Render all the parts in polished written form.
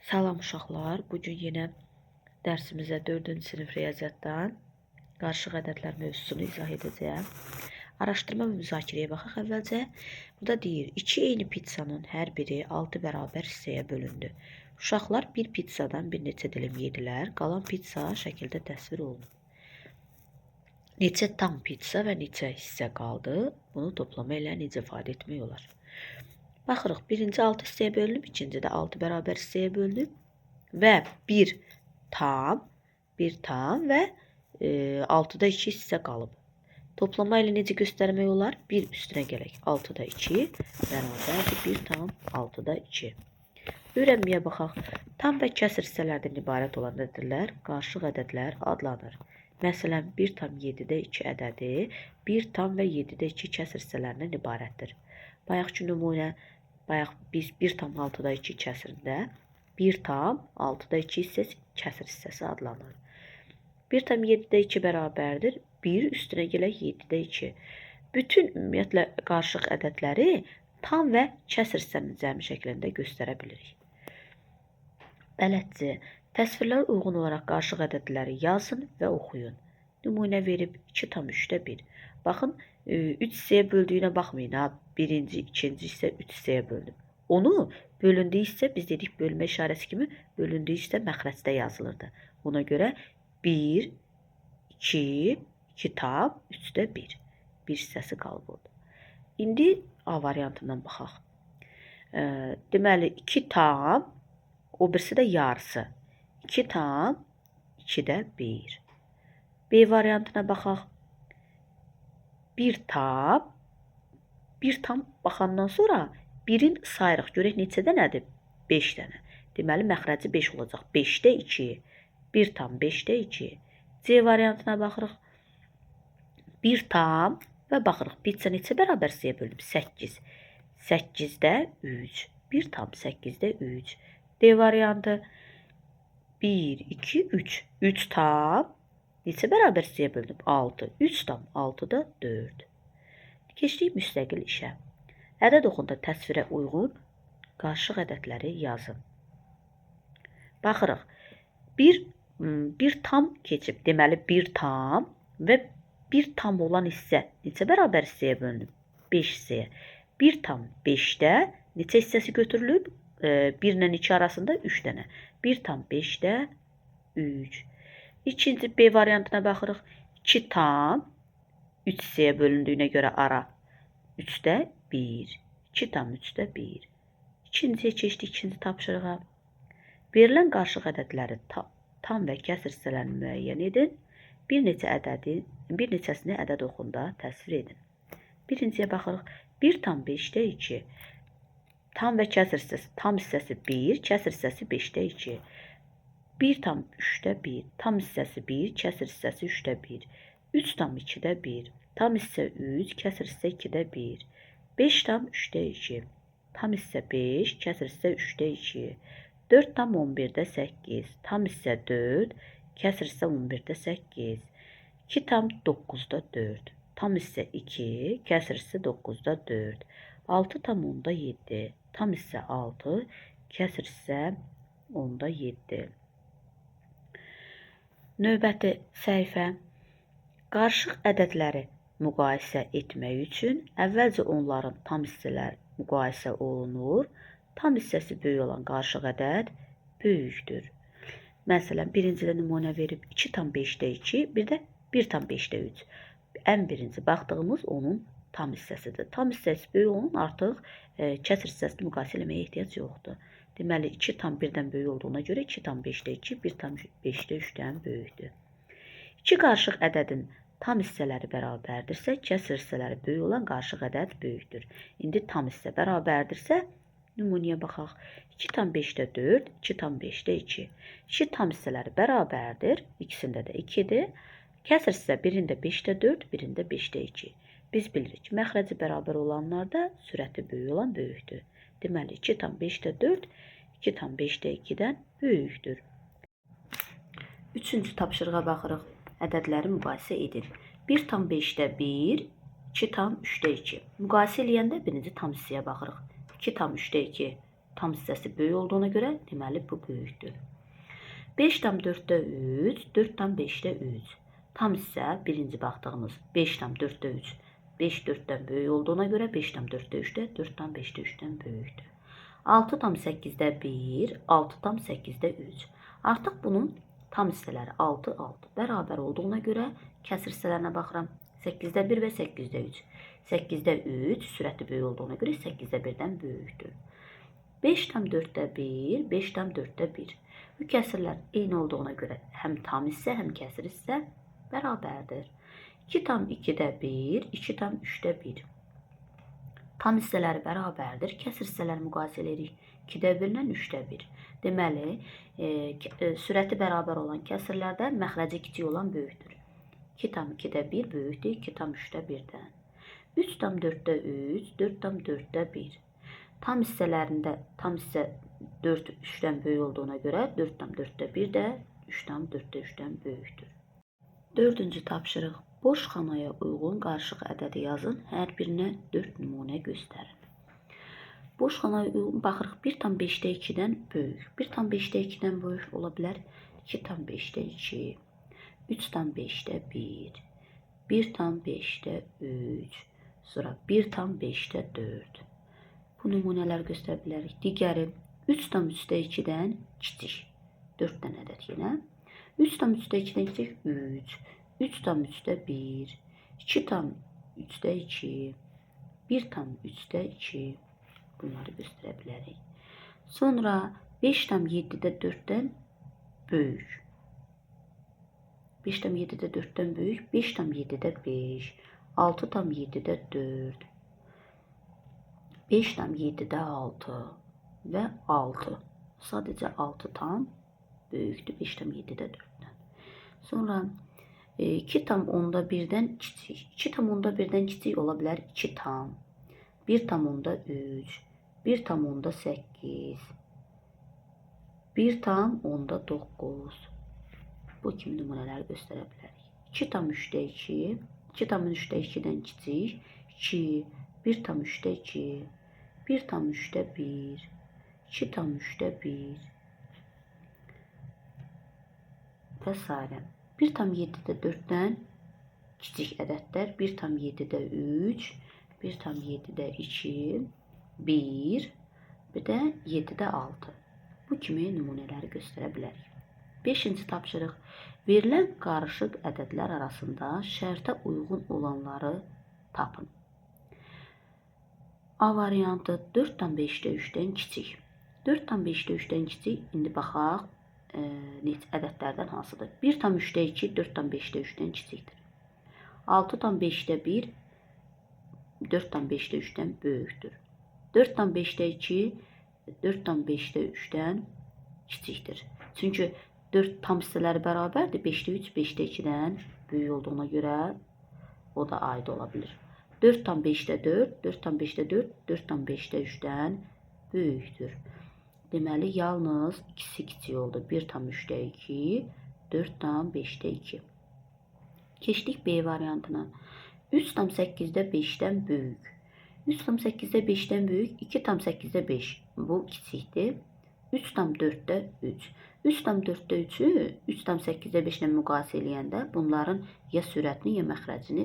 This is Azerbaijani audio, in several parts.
Salam uşaqlar, bu gün yenə dərsimizə 4-cü sinif riyaziyyatdan qarışıq ədədlər mövzusunu izah edəcəyəm. Araşdırma və müzakirəyə baxaq əvvəlcə. Burada deyir, iki eyni pizzanın hər biri 6 bərabər hissəyə bölündü. Uşaqlar bir pizzadan bir neçə dilim yedilər. Qalan pizza şəkildə təsvir olunub. Neçə tam pizza və neçə hissə qaldı? Bunu toplama ilə necə ifadə etmək olar? Baxırıq, birinci 6 hissəyə bölünüb, ikinci də 6 bərabər hissəyə bölünüb və 1 tam, 1 tam və 6-da 2 hissə qalıb. Toplama ilə necə göstərmək olar? 1 üstünə gələk. 6-da 2 bərabərdir 1 tam 6-da 2. Öyrənməyə baxaq. Tam və kəsr hissələrdən ibarət olan ədədlər qarışıq ədədlər adlanır. Məsələn, 1 tam 7-də 2 ədədi 1 tam və 7-də 2 kəsr hissələrindən ibarətdir. Bayaqki nümunə, bayaq biz 1 tam 6-da 2 kəsrində 1 tam 6-da 2 hissəsi kəsr hissəsi adlanır. 1 tam 7-də 2 bərabərdir. 1 üstünə gələk 7-də 2. Bütün ümumiyyətlə qarışıq ədədləri tam və kəsr hissənin cəmi şəklində göstərə bilirik. Bələdçi, təsvirlərə uyğun olaraq qarışıq ədədləri yazın və oxuyun. Nümunə verib 2 tam 3-də 1. Baxın, 3 hissəyə böldüyünə baxmayın. Ha, birinci, ikinci hissə 3 hissəyə bölünüb. Onu bölündüyü hissə biz dedik bölmə işarəsi kimi bölündüyü hissə məxrəcdə yazılırdı. Ona görə 1, 2, 2 tam 3-də 1. Bir hissəsi qalıb orada. İndi A variantından baxaq. Deməli 2 tam, o birisi də yarısı. 2 tam 2-də 1. B variantına baxaq. 1 tam, 1 tam baxandan sonra 1-in sayırıq. Görək neçə dənədir? 5 dənə. Deməli, məxrəci 5 olacaq. 5-də 2. 1 tam 5-də 2. C variantına baxırıq. 1 tam və baxırıq. Pizza neçə bərabər hissəyə bölünüb? 8. 8-də 3. 1 tam 8-də 3. D variantı 1, 2, 3. 3 tam neçə bərabər hissəyə bölünüb? 6. 3 tam 6-da 4. Keçdik müstəqil işə. Ədəd oxunda təsvirə uyğun qarışıq ədədləri yazın. Baxırıq. 1 tam keçib. Deməli 1 tam və 1 tam olan hissə neçə bərabər hissəyə bölünüb? 5 hissəyə. 1 tam 5-də neçə hissəsi götürülüb? 1 ilə 2 arasında 3 dənə. 1 tam 5-də 3. İkinci B variantına baxırıq. 2 tam 3 hissəyə bölündüyünə görə ara 3-də 1. 2 tam 3-də 1. İkinciyə keçdik, ikinci tapşırığa. Verilən qarışıq ədədləri tam və kəsr hissələrini müəyyən edin. Bir neçəsini ədəd oxunda təsvir edin. Birinciyə baxırıq. 1 tam 5-də 2. Tam və kəsr hissəsi, tam hissəsi 1, kəsr hissəsi 5-də 2. 1 tam 3-də 1, tam hissəsi 1, kəsr hissəsi 3-də 1. 3 tam 2-də 1, tam hissə 3, kəsr hissə 2-də 1. 5 tam 3-də 2, tam hissə 5, kəsr hissə 3-də 2. 4 tam 11-də 8, tam hissə 4, kəsr hissə 11-də 8. 2 tam 9-da 4, tam hissə 2, kəsr hissə 9-da 4. 6 tam 10-da 7, tam hissə 6, kəsr hissə 10-da 7. Növbəti səhifə. Qarışıq ədədləri müqayisə etmək üçün əvvəlcə onların tam hissələri müqayisə olunur. Tam hissəsi böyük olan qarışıq ədəd böyükdür. Məsələn, birincidə nümunə verib 2 tam 5-də 2, bir də 1 tam 5-də 3. Ən birinci baxdığımız onun tam hissəsidir. Tam hissəsi böyük onun artıq kəsr hissəsini müqayisə eləməyə ehtiyac yoxdur. Deməli, 2 tam 1-dən böyük olduğuna görə 2 tam 5-də 2, 1 tam 5-də 3-dən böyükdür. İki qarışıq ədədin tam hissələri bərabərdirsə, kəsr hissələri böyük olan qarışıq ədəd böyükdür. İndi tam hissə bərabərdirsə, nümunəyə baxaq. 2 tam 5-də 4, 2 tam 5-də 2. 2 tam hissələri bərabərdir, ikisində də 2-dir. Kəsr hissə birində 5-də 4, birində 5-də 2. Biz bilirik ki, məxrəci bərabər olanlarda sürəti böyük olan böyükdür. Deməli, 2 tam 5-də 4, 2 tam 5-də 2-dən böyükdür. Üçüncü tapşırığa baxırıq. Ədədləri müqayisə edin. 1 tam 5-də 1, 2 tam 3-də 2. Müqayisə eləyəndə birinci tam hissəyə baxırıq. 2 tam 3-də 2 Tam hissəsi böyük olduğuna görə, deməli bu böyükdür. 5,4-də 3, 4,5-də 3. Tam hissə birinci baxdığımız 5,4-də 3. 5 4-dən böyük olduğuna görə 5,4-də 3 də 4,5-də 3-dən böyükdür. 6,8-də 1, 6,8-də 3. Artıq bunun tam hissələri 6, 6 bərabər olduğuna görə kəsir hissələrinə baxıram. 8-də 1 və 8-də 3. 8-də 3 sürəti böyük olduğuna görə 8-də 1-dən böyükdür. 5,4-də 1, 5,4-də 1. Bu kəsirlər eyni olduğuna görə həm tam hissə, həm kəsir hissə bərabərdir. 2,2-də 1, 2,3-də 1. Tam hissələri bərabərdir. Kəsir hissələri müqayisə edirik. 2-də 1 ilə 3-də 1. Deməli, sürəti bərabər olan kəsirlərdə məxrəci kiçik olan böyükdür. 2,2-də 1 böyükdür 2,3-də 1-dən. 3,4-də 3, 4,4-də 1. Tam hissələrində tam hissə 4 3-dən böyük olduğuna görə 4,4-də 1 də 3,4-də 3-dən böyükdür. Dördüncü tapşırıq. Boş xanaya uyğun qarışıq ədədi yazın. Hər birinə 4 nümunə göstərin. Boş xanaya uyğun baxırıq 1,5-də 2-dən böyük. 1,5-də 2-dən böyük ola bilər 2,5-də 2, 3,5-də 1, 1,5-də 3, sonra 1,5-də 4. Bu nümunələr göstərə bilərik. Digəri 3,3-də 2-dən kiçik. 4 dənə ədəd yenə. 3,3-də 2-dən kiçik 3, 3,3-də 1, 2,3-də 2, 1,3-də 2. Bunları göstərə bilərik. Sonra 5,7-də 4-dən böyük. 5,7-də 4-dən böyük, 5,7-də 5, 6,7-də 4, 5,7-də 6 və 6. Sadəcə 6 tam böyükdür 5,7-də 4-dən. Sonra 2,1-dən kiçik. 2,1-dən kiçik ola bilər 2 tam, 1,3, 1,8, 1,9. Bu kimi nümunələri göstərə bilərik. 2,3-də 2, 2,3-də 2-dən kiçik, 2, 1,3-də 2, 1,3-də 1, 2,3-də 1 və s. 1,7-də 4-dən kiçik ədədlər 1,7-də 3, 1,7-də 2, 1, bir də 7-də 6. Bu kimi nümunələri göstərə bilərik. Beşinci tapşırıq. Verilən qarışıq ədədlər arasında şərtə uyğun olanları tapın. A variantı 4,5-də 3-dən kiçik. 4,5-də 3-dən kiçik. İndi baxaq neçə ədədlərdən hansıdır? 1,3-də 2 4,5-də 3-dən kiçikdir. 6,5-də 1 4,5-də 3-dən böyükdür. 4,5-də 2 4,5-də 3-dən kiçikdir. Çünki 4 tam hissələri bərabərdir. 5-də 3 5-də 2-dən böyük olduğuna görə o da aid ola bilir. 4,5-də 4, 4,5-də 4, 4,5-də 3-dən böyükdür. Deməli, yalnız ikisi kiçik oldu. 1,3-də 2, 4,5-də 2. Keçdik B variantına. 3,8-də 5-dən böyük. 3,8-də 5-dən böyük, 2,8-də 5. Bu kiçikdir. 3,4-də 3. 3,4-də 3-ü 3,8-də 5 ilə müqayisə eləyəndə bunların ya sürətini, ya məxrəcini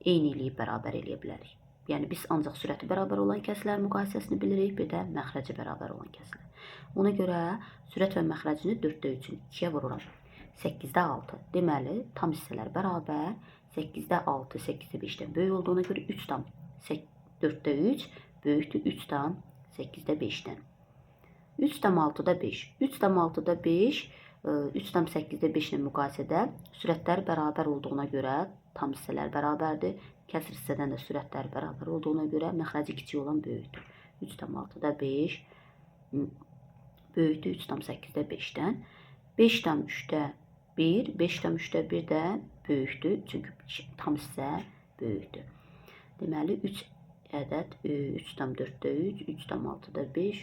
eyni eləyib bərabər eləyə bilərik. Yəni biz ancaq sürəti bərabər olan kəsirlər müqayisəsini bilirik, bir də məxrəci bərabər olan kəsirlər. Ona görə sürət və məxrəcini 4-də 3-ün 2-yə vururam. 8-də 6. Deməli, tam hissələr bərabər. 8-də 6, 8-də 5-dən böyük olduğuna görə 3,4-də 3 böyükdür 3,8-də 5-dən. 3,6-da 5. 3,6-da 5, 3,8-də 5 ilə müqayisədə sürətlər bərabər olduğuna görə tam hissələr bərabərdir. Kəsr hissədən də sürətlər bərabər olduğuna görə məxrəci kiçik olan böyükdür. 3,6-da 5 böyükdür 3,8-də 5-dən. 5,3-də 1, 5,3-də 1 də böyükdür. Çünki tam hissə böyükdür. Deməli 3 ədəd 3,4-də 3, 3,6-da 5,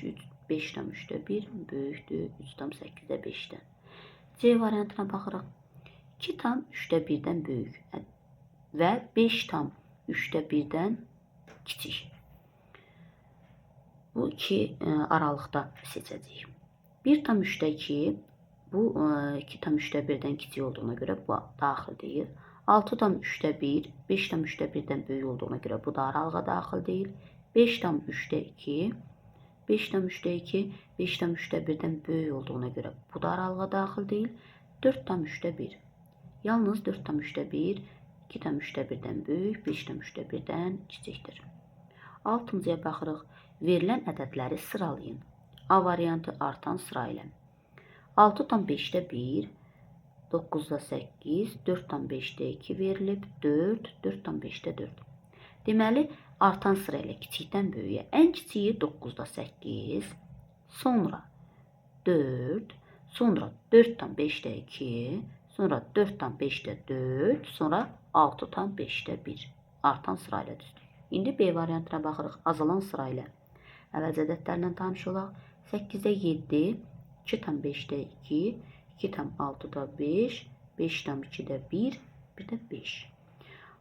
5,3-də 1 böyükdür 3,8-də 5-dən. C variantına baxırıq. 2,3-də 1-dən böyük və 5,3-də 1-dən kiçik. Bu iki aralıqda seçəcəyik. 1,3-də 2, bu 2,3-də 1-dən kiçik olduğuna görə bu daxil deyil. 6,3-də 1, 5,3-də 1-dən böyük olduğuna görə bu da aralığa daxil deyil. 5,3-də 2, 5,3-də 2, 5,3-də 1-dən böyük olduğuna görə bu da aralığa daxil deyil. 4,3-də 1. Yalnız 4,3-də 1, 2,3-də 1-dən böyük, 5,3-də 1-dən kiçikdir. Altıncıya baxırıq. Verilən ədədləri sıralayın. A variantı artan sıra ilə. 6,5-də 1, 9-da 8, 4,5-də 2 verilib, 4, 4,5-də 4. Deməli, artan sıra ilə kiçikdən böyüyə. Ən kiçiyi 9-da 8, sonra 4, sonra 4,5-də 2, sonra 4,5-də 4, sonra 6,5-də 1. Artan sıra ilə düzdür. İndi B variantına baxırıq. Azalan sıra ilə. Əvvəlcə ədədlərlə tanış olaq. 8-də 7, 2,5-də 2, 2,6-da 5, 5,2-də 1, bir də 5.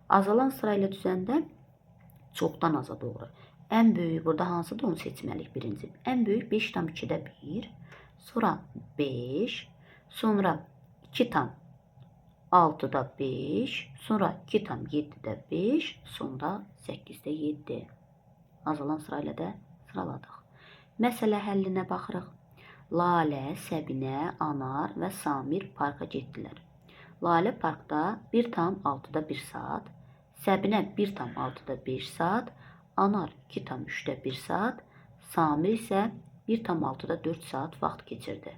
Azalan sıra ilə düzəndə çoxdan aza doğru. Ən böyüyü burada hansıdır onu seçməliyik birinci. Ən böyük 5,2-də 1, sonra 5, sonra 2,6-da 5, sonra 2,7-də 5, sonda 8-də 7. Azalan sırayla da sıraladıq. Məsələ həllinə baxırıq. Lalə, Səbinə, Anar və Samir parka getdilər. Lalə parkda 1,6-da 1 saat, Səbinə 1,6-da 5 saat, Anar 2,3-də 1 saat, Samir isə 1,6-da 4 saat vaxt keçirdi.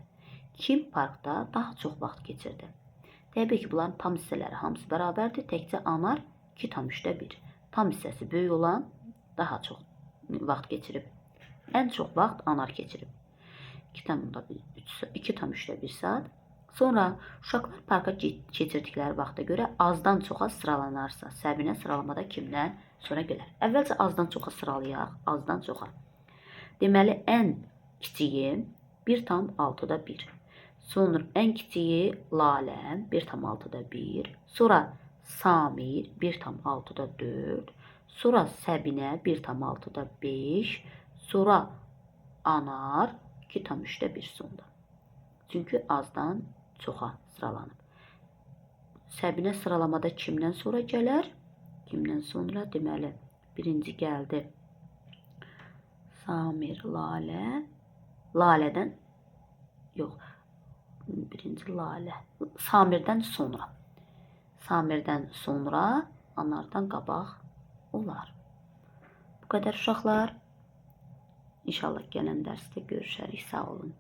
Kim parkda daha çox vaxt keçirdi? Təbii ki, bunların tam hissələri hamısı bərabərdir. Təkcə Anar 2,3-də 1. Tam hissəsi böyük olan daha çox vaxt keçirib. Ən çox vaxt Anar keçirib. 2,3-də 1 saat. Sonra uşaqlar parka keçirdikləri vaxta görə azdan çoxa sıralanarsa, Səbinə sıralamada kimdən sonra gələr? Əvvəlcə azdan çoxa sıralayaq. Azdan çoxa. Deməli, ən kiçiyi 1,6-da 1. Sonra ən kiçiyi Lalə 1,6-da 1. Sonra Samir 1,6-da 4. Sonra Səbinə 1,6-da 5. Sonra Anar 2,3-də 1 sonda. Çünki azdan çoxa sıralanıb. Səbinə sıralamada kimdən sonra gələr? Kimdən sonra? Deməli, birinci gəldi Samir, Lalə. Lalədən yox. Birinci Lalə. Samirdən sonra. Samirdən sonra Anardan qabaq olar. Bu qədər uşaqlar. İnşallah gələn dərsdə görüşərik. Sağ olun.